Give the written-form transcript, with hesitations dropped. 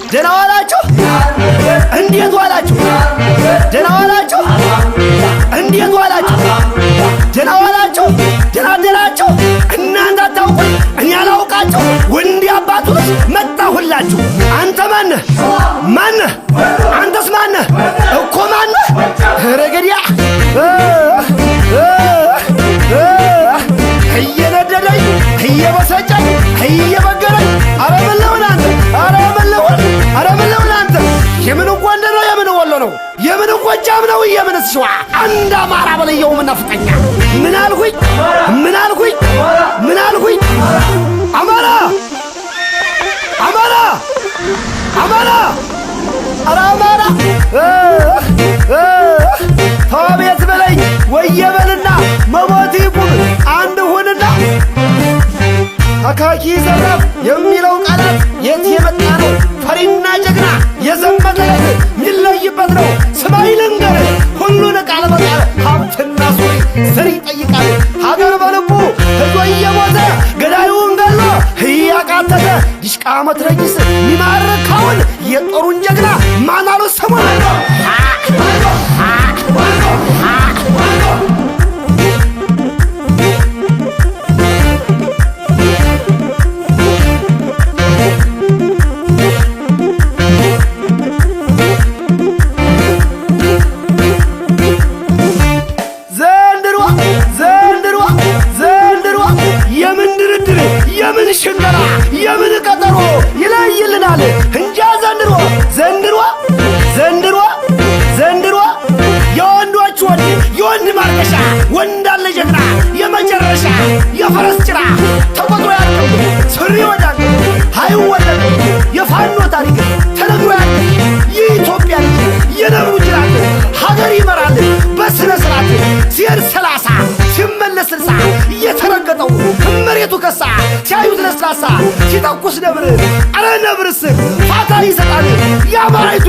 ደህና ዋላችሁ? እንዴት ዋላችሁ? ደህና ዋላችሁ? እንዴት ዋላችሁ? ደህና ዋላችሁ? ደህና አደራችሁ? እናንተ አታውቁኝ፣ እኔ አላውቃችሁ። ወንድ አባቱ ልጅ መጣሁላችሁ። አንተ ማነህ? ማነህ? አንተስ ማነህ? እኮ ማነህ? ኧረ ገዲያ እየነደደኝ እየበሰጨኝ እየበገረኝ፣ ኧረ ምን ልሁን አንተ? ኧረ ምን ልሁን? ኧረ ምን ልሁን አንተ? የምን ጎንደር ነው? የምን ወሎ ነው? የምን ጎጃም ነው? የምንስ ሸዋ? አንድ አማራ በለየው ነፍጠኛ። ምን አልኩኝ? ምን አልኩኝ? ምን አልኩኝ? አማራ፣ አማራ፣ አማራ፣ ኧረ አማራ። ተዋቤት በለኝ ወየበልና መሞት ይቁም አንድ ሁንና። አካኪ ዘራፍ የሚለው ቃላት የት የመጣ ነው? ፈሪና ጀግና የዘመተለት የሚለይበት ነው። ስማኝ ልንገርህ ሁሉን ቃል በቃል፣ ሀብትና ሱሪ ስር ይጠይቃል። ሀገር በልቡ ህዞ እየሞተ ገዳዩን ገሎ እያቃተተ፣ ዲሽቃ መትረጊስ የሚማርከውን የጦሩን ጀግና ማን አሉት ስሙን? ዘንድሮ ዘንድሮ ዘንድሮ የምን ድርድር፣ የምን ሽንገላ፣ የምን ቀጠሮ ይለይልናል እንጃ። ዘንድሮ ዘንድሮ ዘንድሮ ዘንድሮ የወንዶች ወንድ፣ የወንድ ማርከሻ፣ ወንድ አለ ጀግና የመጨረሻ፣ የፈረስ ጭራ ተቆጥሮ ያልቅም፣ ስሪ ወዳቅ አይወለድም። የፋኖ ታሪክ ተነግሮ ያልቅም። የኢትዮጵያ ልጅ የነብሩ ጅራት ሀገር ይመራል በስነ ስርዓት። ሲሄድ 30 ሲመለስ 60፣ እየተረገጠው መሬቱ ከሳ፣ ሲያዩት ለስላሳ ሲተኩስ ነብር። አረ ነብርስ ፋታ ይሰጣል የአማራይቱ